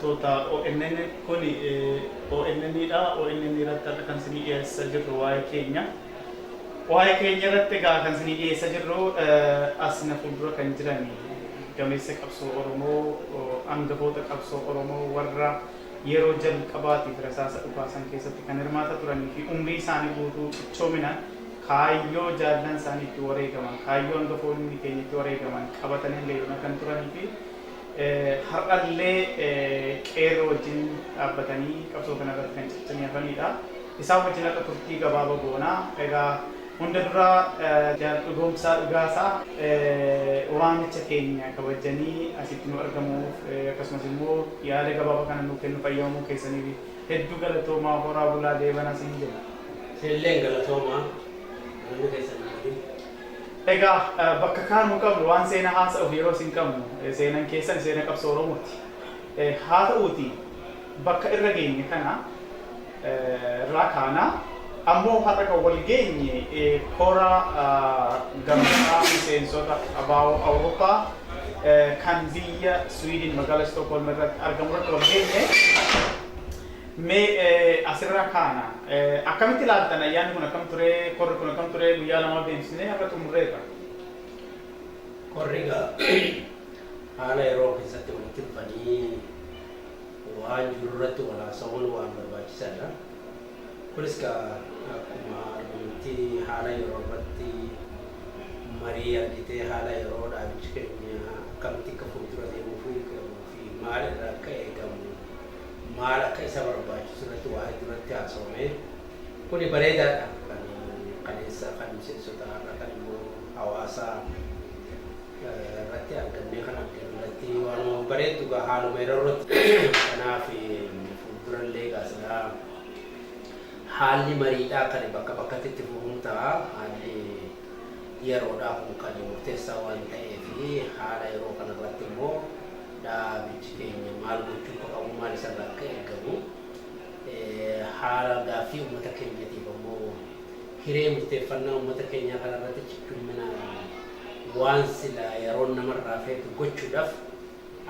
Hordoftoota ONN, kuni ONN dha. ONN irratti har'a kan isinii dhiyeessaa jirru waa'ee keenya. Waa'ee keenya irratti egaa kan isinii dhiyeessaa jirru as na fuuldura kan jiran gameessa qabsoo Oromoo, hangafoota qabsoo Oromoo warra yeroo jalqabaatiif rasaasa dhukaasan keessatti kan hirmaata turanii fi umrii isaanii guutuu cichoominaan kaayyoo jaallan isaanii itti wareegaman, kaayyoo hangafoonni keenya itti wareegaman qabatanii hanga yoona kan turanii fi har'allee qeerroo wajjin dhaabbatanii qabsoo kana irratti kan cichanii hafanidha. Isaan wajjin har'a turtii gabaaba goona. Egaa hunda dura Jaal Dhugoomsaa Dhugaasaa waamicha keenya kabajanii asitti nu argamuuf, akkasumas immoo yaada gabaabaa kana nuu kennuuf ayyamamuu keessaniif hedduu galatoomaa, horaa bulaa deebanaa siin jenna. Isinilleen galatoomaa, galanni keessan hin badin. Egaa bakka kaanuu hin qabnu, waan seenaa haasa'uuf yeroos hin qabnu. Seenan keessan seena qabsoo Oromooti. Haa ta'uutii bakka irra geenye kana irraa kaana. Ammoo har'a kan wal geenye kora gamtaa miseensota ABO Awurooppaa kan biyya Swiidin magaalaa Stookholm irratti argamu irratti wal geenye. Mee asirraa kaana. Akkamitti ilaaltan? Ayyaanni kun akkam ture? Korri kun akkam ture? Guyyaa 2 deemsisnee har'a xumurreerra. Korri egaa haala yeroo keessatti walitti dhufanii waan jiru irratti wal haasa'uun waan barbaachisaadha. Kunis egaa akkuma arginutti haala yeroo irratti marii argitee, haala yeroo dhaabichi keenya akkamitti akka fuuldura deemuu fi maal irraa akka eegamu, maal akka isa barbaachisu irratti waa hedduu irratti haasawame. Kuni bareedaadha. Kan kaleessa kan miseensota, har'a kan immoo hawaasa irratti argamnee kan arginu irratti waanuma bareeddu gaa haaluma yeroo irratti. Kanaaf fuuldurallee gaa silaa haalli mariidhaa kan bakka bakkatti itti fufuun ta'a. Haalli yeroodhaa kun kan murteessaa waan ta'eef, haala yeroo kana irratti immoo dhaabichi keenya maal gochuu akka qabu, maal isarraa akka eegamu, haala gaaffii uummata keenyatiif ammoo hiree murteeffannaa uummata keenyaa kana irratti cichumminaan waan sila yeroon namarraa feetu gochuudhaaf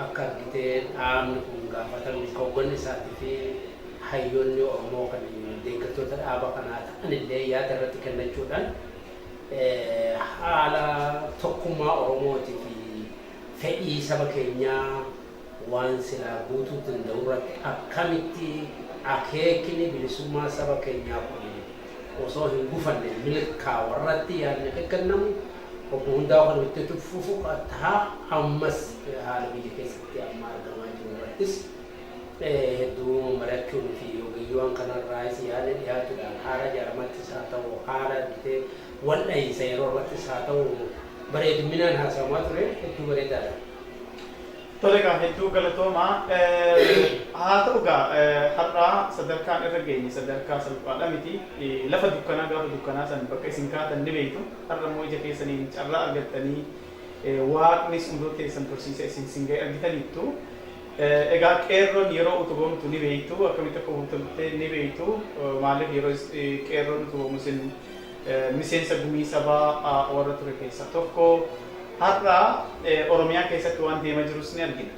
akka argitee dhaabni kun gaafatamni hoogganni isaatii fi hayyoonni Oromoo kan deeggartoota dhaaba kanaa ta'anillee yaada irratti kennachuudhaan haala tokkummaa Oromootii fi fedhii saba keenyaa waan silaa guutuu danda'u irratti akkamitti akeekni bilisummaa saba keenyaa kun osoo hin gufanne milkaa'u irratti yaadni akka kennamu obbo Hundaa'u kan itti fufu ta'a. Ammas haala biyya keessatti amma argamaa jiru irrattis hedduu mari'achuun fi ogeeyyiiwwan kanarraayis yaadni dhiyaatuudhaan haala jaarmaattis haa ta'u, haala argitee wal dhahiinsa yeroo irrattis haa ta'u, bareedumminaan haasawamaa ture, hedduu bareedaadha. Tole egaa, hedduu galatooma. Haa ta'u egaa, har'aa sadarkaan irra geenye sadarkaa salphaadha miti. Lafa dukkanaa gaafa dukkanaa san bakka isin kaatan ni beektu. Har'a immoo ija keessaniin carraa argattanii, waaqnis umrii keessan tursiisee isin sin ga'e argitaniittu. Egaa qeerroon yeroo utubamtu ni beektu, akkamitti akka utubamte ni beektu. Maaliif, yeroo qeerroon utubamu isin miseensa gumii sabaa warra ture keessaa tokko. Har'a Oromiyaa keessatti waan deema jirus ni argina.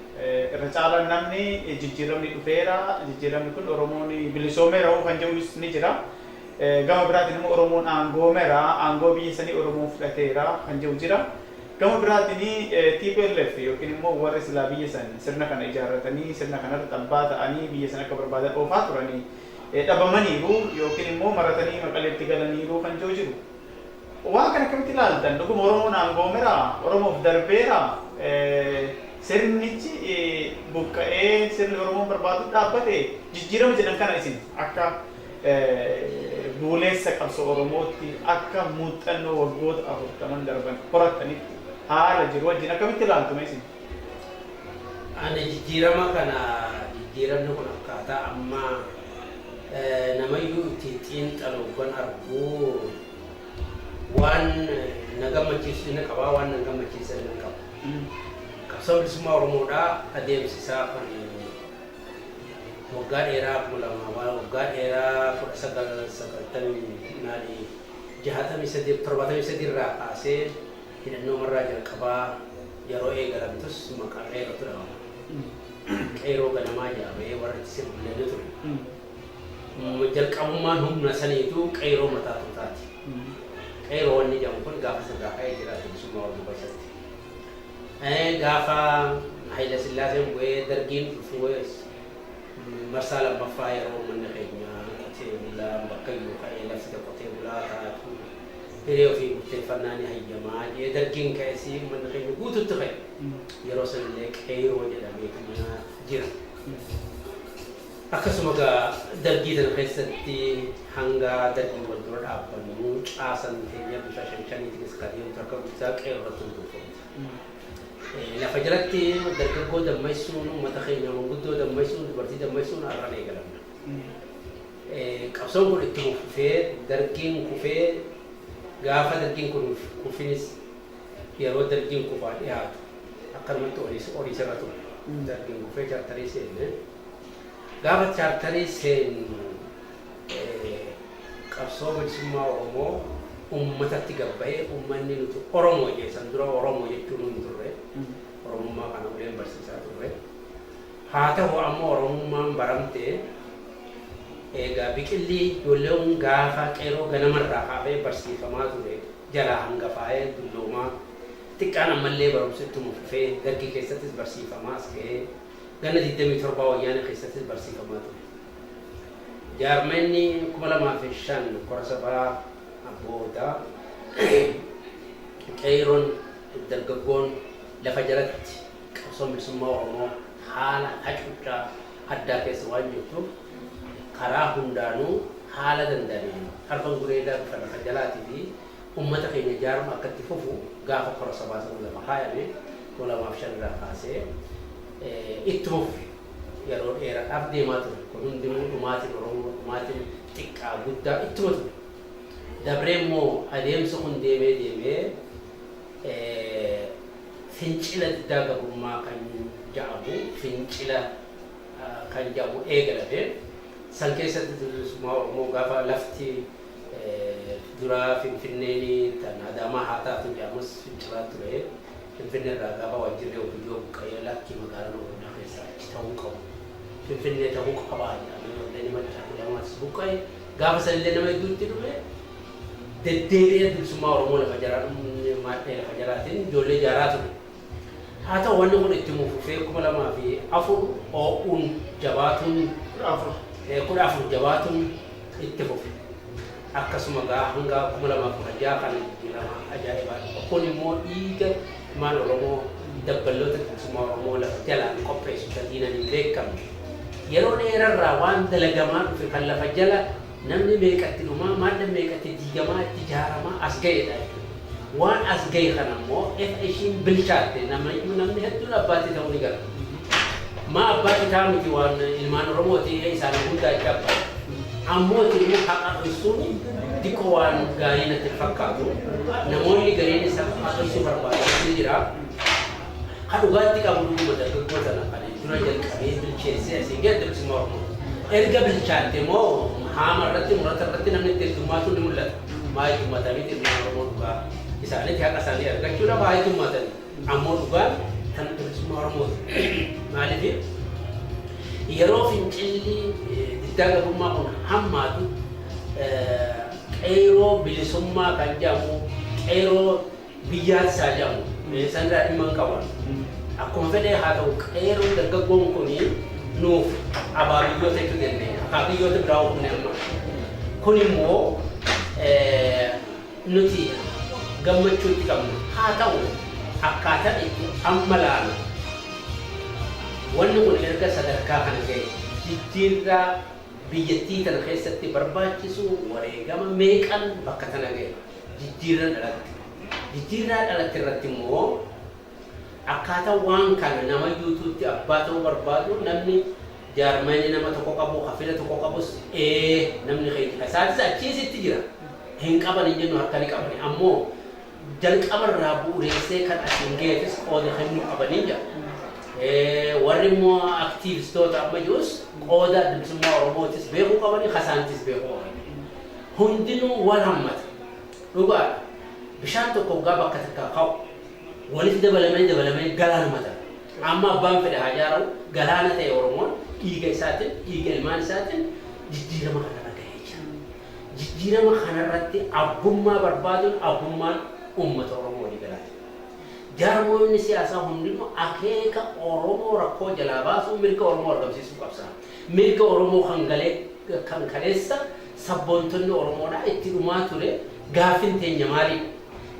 Irra caalaan namni jijjiiramni dhufeera, jijjiiramni kun Oromoon bilisoomeera kan jedhus ni jira. Gama biraatiin immoo Oromoon aangoomeera, aangoo biyya sanii Oromoon fudhateera kan jedhu jira. Gama biraatiin TPLF yookiin immoo warri silaa biyya san sirna kana ijaarratanii sirna kanarratti abbaa ta'anii biyya san akka barbaadan oofaa turanii dhabamaniiru yookiin immoo maratanii Maqaleetti galaniiru kan jiru jiru. Waan kana akkamitti ilaaltan? Dhuguma Oromoon aangoomeera? Oromoof darbeera? Sirnichi buqqa'ee sirni Oromoon barbaadu dhaabbate jijjiirama jedhan kana isin akka buuleessa qabsoo Oromootti, akka muuxannoo waggoota 40n darban horattanitti, haala jiru wajjin akkamitti ilaaltu mee isin? Ani jijjiirama kana, jijjiiramni kun akkaataa amma namayyuu itti xiinxalu kan argu waan na gammachiisu ni qaba, waan na gammachiisan ni qaba. Qabsoo bilisummaa Oromoodhaa adeemsi isaa kan waggaa dheeraa 2000, waggaa dheeraa 1990 maali 63, 73 irraa kaasee hidhannoo marraa jalqabaa yeroo eegalamtus maqaa qeerrootu dhabama. Qeeroo ganamaa jedhamee warra itti sirbillee ture. Jalqabummaan humna saniitu qeeroo mataa tuutaati. Qeeroo wanni jedhamu kun gaafa sirraa ka'ee jira bilisummaa Oromoo keessatti. Gaafa Hayila Sillaaseen bu'ee dargiin dhufu marsaa lammaffaa yeroo uummanni keenya qotee bulaa bakka iyyuu ka'ee lafti qotee bulaa taatu hiree ofii murteeffannaa ni hayyamaa jee dargiin ka'es uummanni keenya guututti ka'e. Yeroo sanillee qeeroo jedhameetu mana jira. Akkasuma egaa dargii sana keessatti hanga dargii wal dura dhaabbannu caasan keenya bifa shan shaniitiinis kan deemtu harka guddaa qeeroo irratti hundoofamte. Lafa jalatti dargaggoo dammaysuun, uummata keenya manguddoo dammaysuun, dubartii dammaysuun har'aan eegalamna. Qabsoon kun itti fufee dargiin kufee gaafa dargiin kun kufinis yeroo dargiin kufaa dhiyaatu akkanumatti oliisirra ture. Dargiin kufee chaartarii seenne. Gaafa chaartarii seennu qabsoo bilisummaa Oromoo uummatatti gabba'ee uummanni nuti Oromoo jeessan dura Oromoo jechuun hin turre. Oromummaa kana uleen barsiisaa turre. Haa ta'u ammoo Oromummaan baramtee egaa biqilli ijoolleen gaafa qeeroo ganamarraa kaafee barsiifamaa ture jalaa hangafaa'ee dulloomaa xiqqaan ammallee barumsa ittuma fufee dargii keessattis barsiifamaa as ga'ee ganna 27 wayyaana keessattis barsiifamaa ture. Jaarmenni 2005 kora sabaa abbootaa qeeroon dargaggoon lafa jalatti qabsoon bilisummaa Oromoo haala hacuuccaa addaa keessa waan jirtuuf karaa hundaanuu haala danda'ameen harka gureedaa bifa lafa jalaatii fi uummata keenya ijaaruma akka itti fufu gaafa kora sabaa sana lafa kaayame 2005 irraa kaasee ittuma fufe yeroo dheeraadhaaf deemaa ture. Kun hundinuu dhumaatiin Oromoo dhumaatiin xiqqaa guddaa ittuma ture. Dabree immoo adeemsa kun deemee deemee fincila diddaa gabrummaa kan jedhamu fincila kan jedhamu eegalame. San keessatti bilisummaa Oromoo gaafa lafti duraa Finfinneen tan Adaamaa haa taatu jedhamus fincilaa ture. Finfinnee irraa gaafa waajjirri OPDO buqqa'ee lakki magaalaan Oromiyaa keessaa achi ta'uu qabu. Finfinnee ta'uu qabaa jedhamee warreen machaa tuulamaas buqqa'e. Gaafa sanillee nama hedduutti dhufe deddeebi'ee bilisummaa Oromoo lafa jaraa maadhee lafa jalaatiin ijoollee ijaaraa ture. Haa ta'u wanni kun itti fufee 2004 oo'uun jabaatuun 14 jabaatuun itti fufe. Akkasuma gaa hanga 2016 kana jijjiirama ajaa'ibaa. Kun immoo dhiiga ilmaan Oromoo dabballoota bilisummaa Oromoo lafa jalaan qopheessu kan diinan hin beekamne. Yeroo dheerarraa waan dalagamaa dhufe kan lafa jala namni meeqatti dhumaa maalla meeqatti diigamaa itti ijaaramaa as ga'edha jechuudha. Waan as ga'e kana immoo ifa ishiin bilchaatte namni hedduun abbaatti ta'uu ni gara. Maa abbaatti ta'a miti waan ilmaan Oromooti isaan hundaa itti abbaa. Ammoo immoo haqa dhoksuun xiqqoo waan gaarii natti fakkaatu. Namoonni gariin isa haqa dhoksuu barbaadan ni jira. Ha dhugaatti qabu dhuguma dargaggoo sana kan dura jalqabee bilcheessee asiin ga'e bilisummaa Oromoo. Erga bilchaatte immoo haama irratti murata irratti namni itti heddummaatu ni mul'ata. Maa heddummatanii ilmaan Oromoo dhugaa isaaniitti haqa isaanii argachuudhaaf haa heddummatanii. Ammoo dhugaan kan bilisummaa Oromooti. Maaliif yeroo fincilli diddaa gabrummaa kun hammaatu qeeroo bilisummaa kan jedhamu qeeroo biyyaatti isaa jedhamu sanirraa dhimma hin qaban. Akkuma fedhee haa ta'u qeeroon dargaggoon kun nuuf abaabiyyoota jechuu dandeenya. Akaakiyyoota biraa kun amma. Kun immoo nuti gammachuutti qabna. Haa ta'u akkaataan itti amma laalu wanni kun erga sadarkaa kana ga'e jijjiirraa biyyattii tana keessatti barbaachisu wareegama meeqan bakka tana ga'e jijjiirraan dhalatte. Jijjiirraa dhalatte irratti immoo akkaataa waan kana nama yuutuutti abbaa ta'uu barbaadu namni jaarmanii nama tokko qabu hafila tokko qabus namni keenya isaatis achiisitti jira. Hin qaban hin jennu harka ni qabani ammoo jalqabarraa bu'uureessee kan asiin ga'eefis qooda kennuu qabanii jira. Warri immoo aktiivistoota amma jirus qooda bilisummaa Oromootis beekuu qabani kasaantis beekuu qabani. Hundinuu wal hammata. Dhugaadha. Bishaan tokko waggaa bakka takkaa ka'u walitti dabalamee dabalamee galaanuma ta'a. Amma abbaan fedhe haa ijaaramu, galaana ta'e Oromoon dhiiga isaatiin, dhiiga ilmaan isaatiin jijjiirama kanarra gahee jira. Jijjiirama kanarratti abbummaa barbaaduun abbummaan uummata Oromoo walii galaati. Jaarmoonni siyaasaa hundinuu akeeka Oromoo rakkoo jalaa baasuu, mirga Oromoo argamsiisuu qabsaa'an. Mirga Oromoo kan galee kan kaleessa sabboontonni Oromoodhaa itti dhumaa ture. Gaaffin teenya maalidha?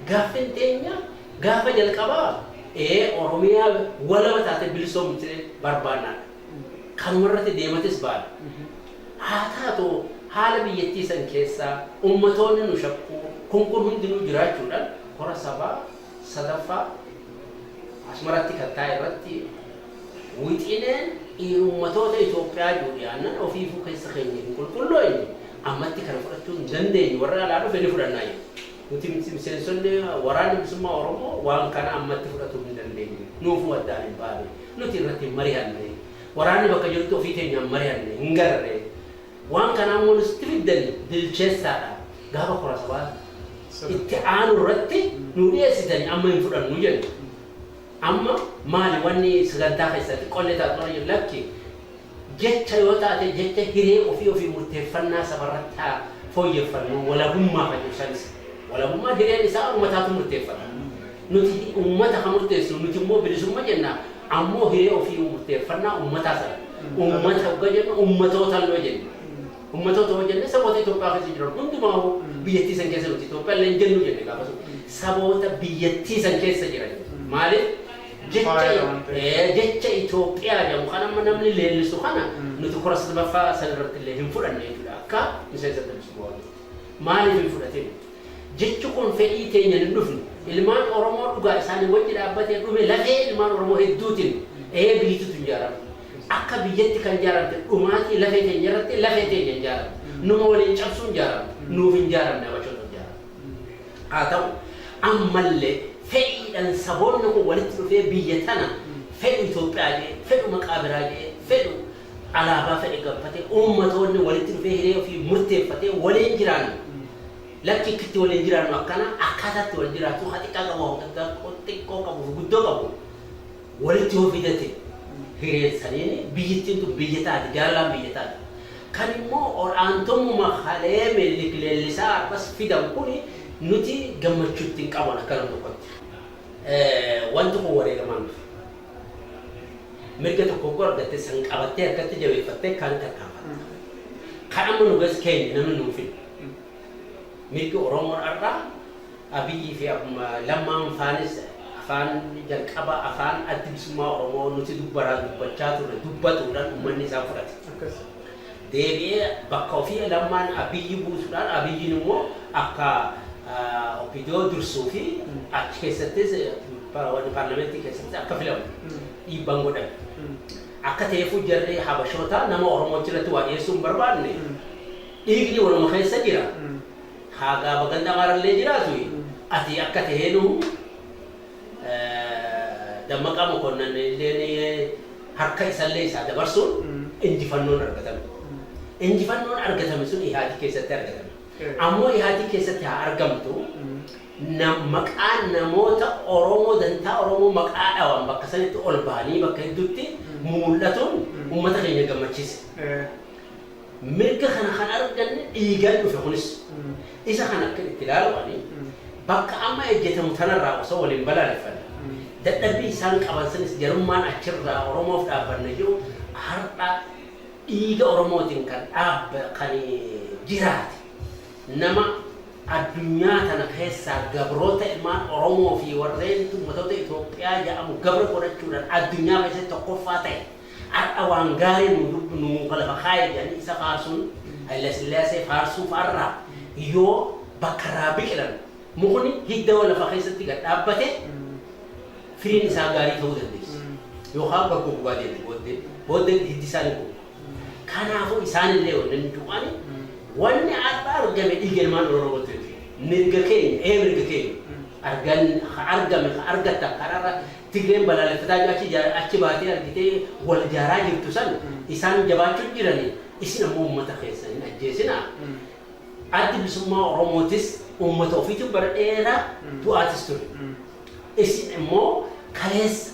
Gaaffin teenya gaafa jalqabaa ee Oromiyaa walaba taate bilisoomte barbaannaadha. Kanumarratti deematis baana. Haa taatu, haala biyyattii san keessaa ummatoonni nu shakkuu kun kun hundinuu jiraachuudhaan kora sabaa sadaffaa Asmaratti kan taa'e irratti wixineen ummatoota Itoophiyaa jiru dhiyaannan ofiifuu keessa keenya hin qulqullooyne, ammatti kana fudhachuu hin dandeenyu, warra alaa dhufe ni fudhannaa jedhu. Nuti miseensonni Waraanni Bilisummaa Oromoo waan kana ammatti fudhatuu hin dandeenyu. Nuufuu addaan hin baane. Nuti irratti hin mari'anne. Waraanni bakka jirutti ofii keenyaan mari'anne hin garre. Waan kana ammoo nutti fiddani bilcheessaadha. Gaafa kora sabaa itti aanu irratti nu dhiyeessitani amma hin fudhannu jenna. Amma maali wanni sagantaa keessaa xiqqoollee taatu mana jiru lakki jecha yoo taate jecha hiree ofii ofii murteeffannaa sabarratti haa fooyyeffannu, walabummaa kan jiru sanis. Walabummaan hireen isaa ummataatu murteeffata. Nuti ummata kan murteessinu, nuti immoo bilisumma jenna, ammoo hiree ofii murteeffannaa ummataa sana. Ummata hogga jennu ummatootaan yoo jenne. Ummatoota yoo jenne saboota Itoophiyaa keessa jiran hundumaa biyyattii san keessa, nuti Itoophiyaa illee hin jennu jenne gaafa sun. Saboota biyyattii san keessa jiran. Maaliif? Jecha Faaya waan ta'eef. Jecha Itoophiyaa jedhamu kan amma namni leellisu kana nuti kora sadaffaa san irratti illee hin fudhanne jechuudha akka miseensa bilisummaa Oromootti. Maaliif hin fudhatin? Jechi kun fedhii teenyan hin dhufne. Ilmaan Oromoo dhugaa isaanii wajji dhaabbatee dhume, lafee ilmaan Oromoo hedduutiin ee biyyittitu hin ijaaramne. Akka biyyatti kan ijaaramte dhumaatii lafee teenya irratti, lafee teenya hin ijaaramne. Numa waliin cabsuu hin ijaaramne. Nuuf hin ijaaramne, Habashoota ijaaramne. Haa ta'u, ammallee fedhiidhaan saboonni kun walitti dhufee biyya tana fedhu Itoophiyaa jedhee, fedhu maqaa biraa jedhee, fedhu alaabaa fedhe gabbatee, uummatoonni walitti dhufee hiree ofii murteeffatee waliin jiraannu. Lakki, akkitti waliin jiraannu akkana, akkaataatti wal jiraatu ha xiqqaa qabu, ha xiqqoo qabu fi guddoo qabu walitti yoo fidate hireen saniin biyyittiin tun biyya taate, jaalalaan biyya taate. Kan immoo ol'aantummuma kalee Minilik leellisaa har'as fidan kuni nuti gammachuutti hin qaban akka nam tokkotti. Wanti kun wareegamaan dhufe. Mirga tokko hogguu argatte san qabattee harkatti jabeeffattee kaan tarkaanfatta. Kan amma nu gas keenya namni nuun fidu. Mirgi Oromoon har'aa Abiyyii fi Lammaan faanis afaan jalqaba afaan Addi Bilisummaa Oromoo nuti dubbaraa dubbachaa turre dubbatuudhaan uummanni isaan fudhate. Deebi'ee bakka ofii Lammaan Abiyyi buusuudhaan, Abiyyiin immoo akka OPDO dursuu fi achi keessattis paarlamentii keessatti akka filamu dhiibbaan godhame. Akka ta'eefuu jarri Habashootaa nama Oromoo achirratti waa dhiyeessuu hin barbaanne, dhiigni waluma keessa jira. Haa gaaba ganda Amaarallee jiraatu ati akka ta'eenu Dammaqaa Mokonnan illeen harka isallee isaa dabarsuun injifannoon argatame. Injifannoon argatame sun Ihaadig keessatti argatame. Ammoo Ihaadig keessatti haa argamtu, maqaan namoota Oromoo dantaa Oromoo maqaa dhawan bakka sanitti ol bahanii bakka hedduutti mul'atuun uummata keenya gammachiise. Mirga kana kan arganne dhiigaan dhufe kunis. Isa kana akka itti ilaalu ani bakka amma ejjetamu tanarraa osoo waliin balaaleffanne, dadhabbii isaan qaban sanis jarummaan achirraa Oromoof dhaabbanne jiru har'a dhiiga Oromootiin kan dhaabba kan jiraate nama addunyaa tana keessaa gabroota ilmaan Oromoo fi warreen ummatoota Itoophiyaa jedhamu gabra godhachuudhaan addunyaa keessatti tokkoffaa ta'e har'a waan gaarii nu dubbu nu lafa kaa'e jedhanii isa faarsuun, Haile Sillaasee faarsuu fa'arraa yoo bakka irraa biqilan, mukni hidda lafa keessatti gad dhaabbate firiin isaa gaarii ta'uu dandeessi. Yookaan goggogaa deemti, booddee booddee hiddi isaa ni goga. Kanaafuu isaanillee wannan du'ani wanni har'a argame dhiiga ilmaan Oromootti mirga keenya ee mirga keenya argan argame argatta kararra Tigreen balaaleffataa jiru achi achi baatee argitee wal jaaraa jirtu san isaan jabaachuu jirani, isin ammoo uummata keessan hin ajjeesinaa. Addi Bilisummaa Oromootis uummata ofiitu bara dheeraa du'aatis ture. Isin immoo kaleessa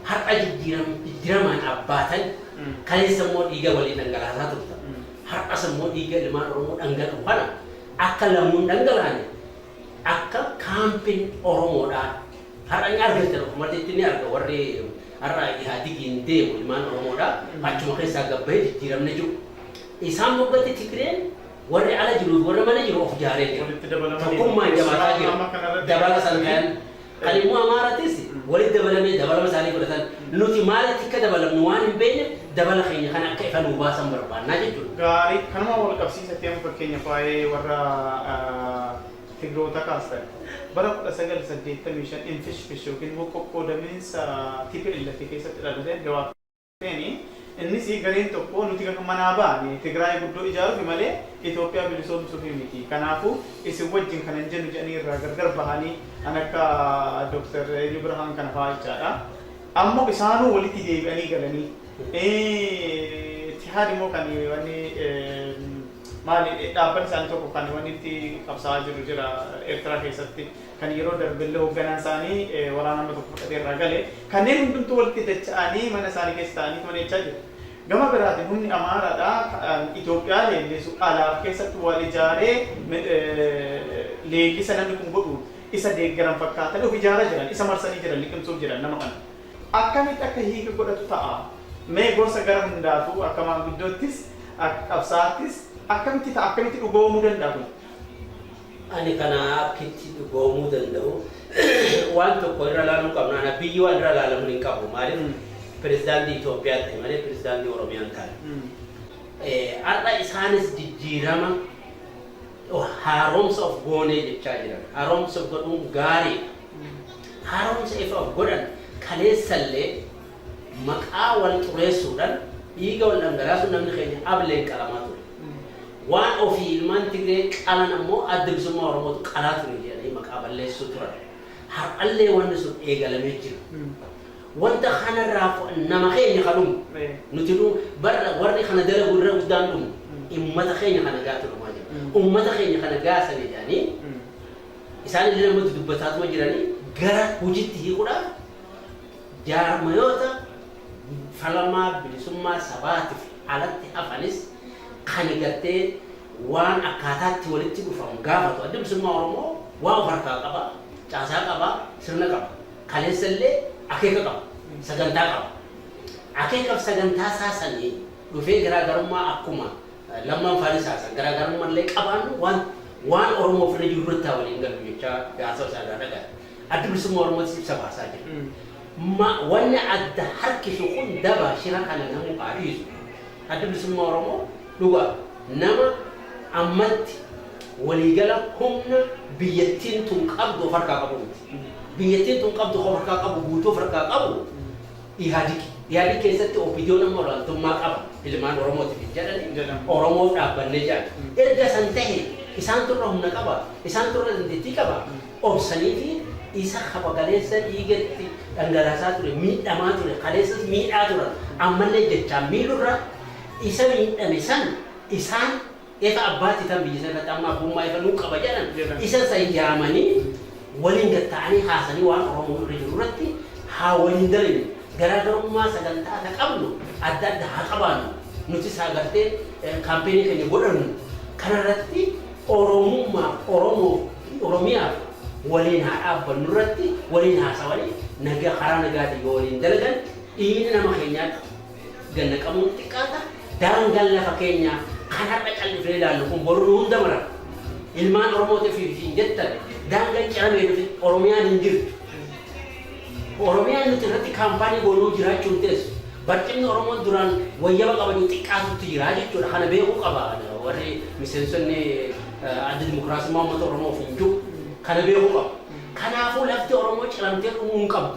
Har'a jijjiiramaan abbaatan kaleessa immoo dhiiga waliin dhangalaasaa turtan. Har'as immoo dhiiga ilmaan Oromoo dhangala'u kana akka lamuun dhangalaane akka kaampiin Oromoodhaa har'a ni argatan ofumatti ni arga warri har'a Ihaadigiin deemu ilmaan Oromoodhaa achuma keessaa gabbahee jijjiiramne jiru. Isaan moggatti Tigreen warri ala jiruuf warri mana jiru of ijaaree jira. Walitti dabalamanii. Tokkummaan jabaataa jira. Amma kanarratti Dabala san kan kan immoo Amaaratis walitti dabalamee dabalama isaanii godhatan. Nuti maalitti akka dabalamnu waan hin beekne dabala keenya kan akka ifa nuu baasan barbaannaa jechuudha. Gaarii kanuma wal qabsiisatti amma fakkeenya waa'ee warra Tigroota kaastan. Bara 1985 infishfish yookiin immoo qoqqoodamiinsa TPLF keessatti dhalateen gabaabseen innis gareen tokko nuti kan manaa baane Tigraay guddoo ijaaruuf malee Itoophiyaa bilisoomsuuf miti. Kanaafuu isin wajjin kan hin jennu jedhanii irraa gargar bahanii an akka Dr. Eenyu Birhaan kana fa'aa jechaadha. Ammoo isaanuu walitti deebi'anii galanii. Tihaad immoo kan wanni maali dhaabbanni isaanii tokko kan wanni itti qabsaa'aa jiru jira Eertiraa keessatti kan yeroo darbillee hoogganaan isaanii waraana nama tokko fudhatee irraa gale kanneen hundumtuu walitti dacha'anii mana isaanii keessa ta'anii mana jechaa jiru. Gama biraatiin humni Amaaraadhaa Itoophiyaa leellisu alaaf keessatti wal ijaaree leellisa namni kun godhu isa deeggaran fakkaatan of ijaaraa jiran isa marsanii jiran liqimsuuf jiran nama kana. Akkamitti akka hiika godhatu ta'a? Mee gorsa gara hundaatu akka maanguddoottis akka qabsaattis akkamitti ta'a akkamitti dhugoomuu danda'a kun? Ani kana akkitti dhugoomuu danda'u waan tokko irra ilaaluu qabna. Ana biyyi waan irra ilaalamu hin qabu. Maaliif pirezidaantii Itoophiyaa ta'e malee pirezidaantii Oromiyaa hin taane. Har'a isaanis jijjiirama haaromsa of goonee jechaa jiran. Haaromsa of godhuun gaariidha. Haaromsa ifa of godhan kaleessallee maqaa wal xureessuudhaan dhiiga wal dhangalaasuun namni keenya ableen qalamaa ture. Waan ofii ilmaan Tigree qalan ammoo Adda Bilisummaa Oromootu qalaa ture jedhanii maqaa balleessuu turan. Har'allee wanni sun eegalamee jira. Wanta kanarraa nama keenya kan dhumu nuti barra warri kana dalagu irra guddaan dhumu ummata keenya kana gaatu dhumaa jira. Ummata keenya kana gaasanii jedhanii isaan illee namoota dubbataatuma jiranii gara hojiitti hiikuudhaaf jaarmayoota falamaa bilisummaa sabaatiif alatti hafanis kan gartee waan akkaataatti walitti dhufamu gaafatu. Adda Bilisummaa Oromoo waan of harkaa qaba, caasaa qaba, sirna qaba. Kaleessa illee akeeka qaba, sagantaa qaba. Akeekaaf sagantaa saasanii dhufee garaagarummaa akkuma lammaan faanis haasan garaagarummaa illee qabaannu waan Oromoo ofirra jiru irratti haa waliin galu jechaa haasawa isaa irraa dhaga'a. Adda Bilisummaa Oromootis ibsa baasaa jira. Wanni adda harkisu kun daba shira kana namuu haa dhiisu. Adda Bilisummaa Oromoo dhugaa nama ammatti waliigala humna biyyattiin tun qabdu of harkaa qabu miti. Biyyattiin tun qabdu of harkaa qabu guutuu of harkaa qabu Ihaadig. Ihaadig keessatti OPDOn amma olaantummaa qaba ilmaan Oromootiif hin jedhani Oromoof dhaabbannee jedhan. Erga san ta'e isaan turra humna qaba, isaan turra dandeettii qaba obsanii fi isa kaba kaleessa dhiigatti dhangalaasaa ture miidhamaa ture kaleessas miidhaa turan ammallee jechaan miidhurra isa miidhame san isaan ifa abbaatti tan biyya sana irratti amma abbummaa ifa nuu qaba jedhan isa san yaamanii waliin gad ta'anii haasanii waan Oromoo irra jiru irratti haa waliin dalinu garaagarummaa sagantaa ta qabnu adda adda haa qabaannu nutis haa gartee kaampeenii keenya godhannu kanarratti Oromummaaf Oromoof Oromiyaaf waliin haa dhaabbannu irratti waliin haasawanii nagaa karaa nagaatiin yoo waliin dalagan dhiigni nama keenyaa gannaqamuun xiqqaata. Daangaan lafa keenyaa kan har'a callifnee ilaallu kun boru nu hunda mara. Ilmaan Oromootiif hin jettan daangaan ciramee dhufe Oromiyaan hin jirtu. Oromiyaan nuti irratti kaampaanii goonuu jiraachuu hin teessu. Barcumni Oromoon duraan wayyaba qabanii xiqqaatutti jira jechuudha. Kana beekuu qaba warri miseensonni Adda Dimokiraasummaa Uummata Oromoof hin jiru. Kana beekuu qaba. Kanaafuu lafti Oromoo ciramtee dhumuu hin qabdu.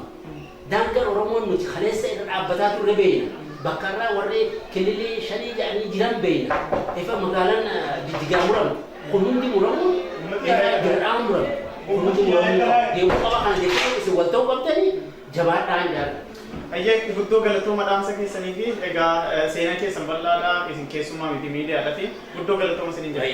Daangaan Oromoon nuti kaleessa irra dhaabbataa turre beekna. Bakka irraa warri kililii shanii jedhanii jiran beekna. Ifa magaalaan Jijjigaa muramte. Kun hundi muramuun irra dirqama muramte. Kun hundi muramuu qaba. Deemuu qaba kana jechuun isin wal ta'uu qabdanii jabaadhaan jaalladha. Ayyee guddoo galatooma dhaamsa keessanii fi egaa seenaa keessan bal'aadha isin keessummaa miti miidiyaadhaati guddoo galatooma isiniin jedha.